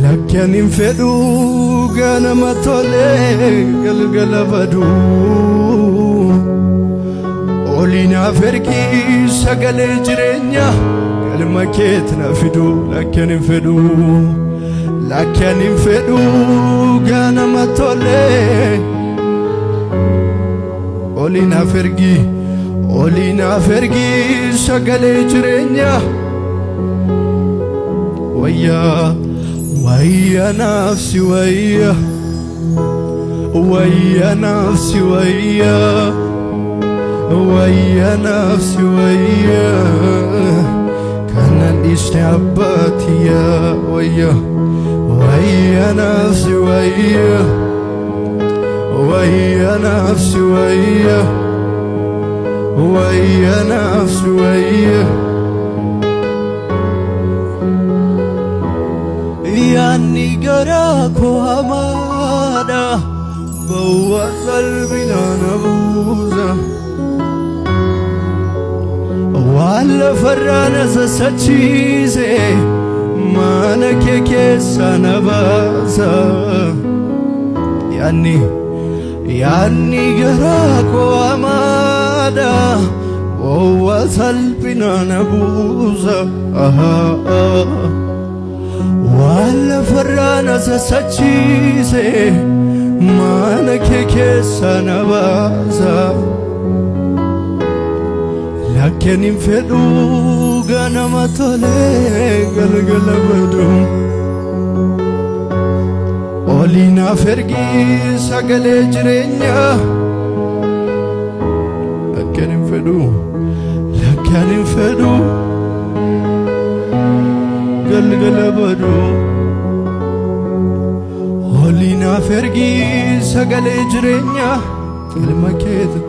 Lakki ani hin fedhu ganama tolee galgala baduu. Olii naaf ergi sagalee jireenyaa galma keet na fidu. Lakki ani hin fedhu. Lakki ani hin fedhu ganama tolee. Olii naaf ergi. Olii naaf ergi sagalee jireenyaa. Wayya wayya nafsi wayya wayya nafsi wayya wayya nafsi wayya kanan dhiisne abbaatiyya wayya wayya nafsi wayya wayya nafsi wayya wayya nafsi wayya. Yaanni garaa koo hamaadha, bawwaa salphinaa na buusa. Waan lafarraa na sassachiise, mana kee keessaa na baasa. Yaanni yaanni garaa koo hamaadha, bowwaa salphinaa na buusa. Waan lafarraa na sassachiise, mana kee keessaa na baasa. Lakkeen hin fedhu ganama tolee galgala badu. Olii naaf ergi sagalee jireenyaa. Lakkeen hin fedhu, lakkeen hin fedhu galgala badu. Olii naaf ergi sagalee jireenyaa galma keeta.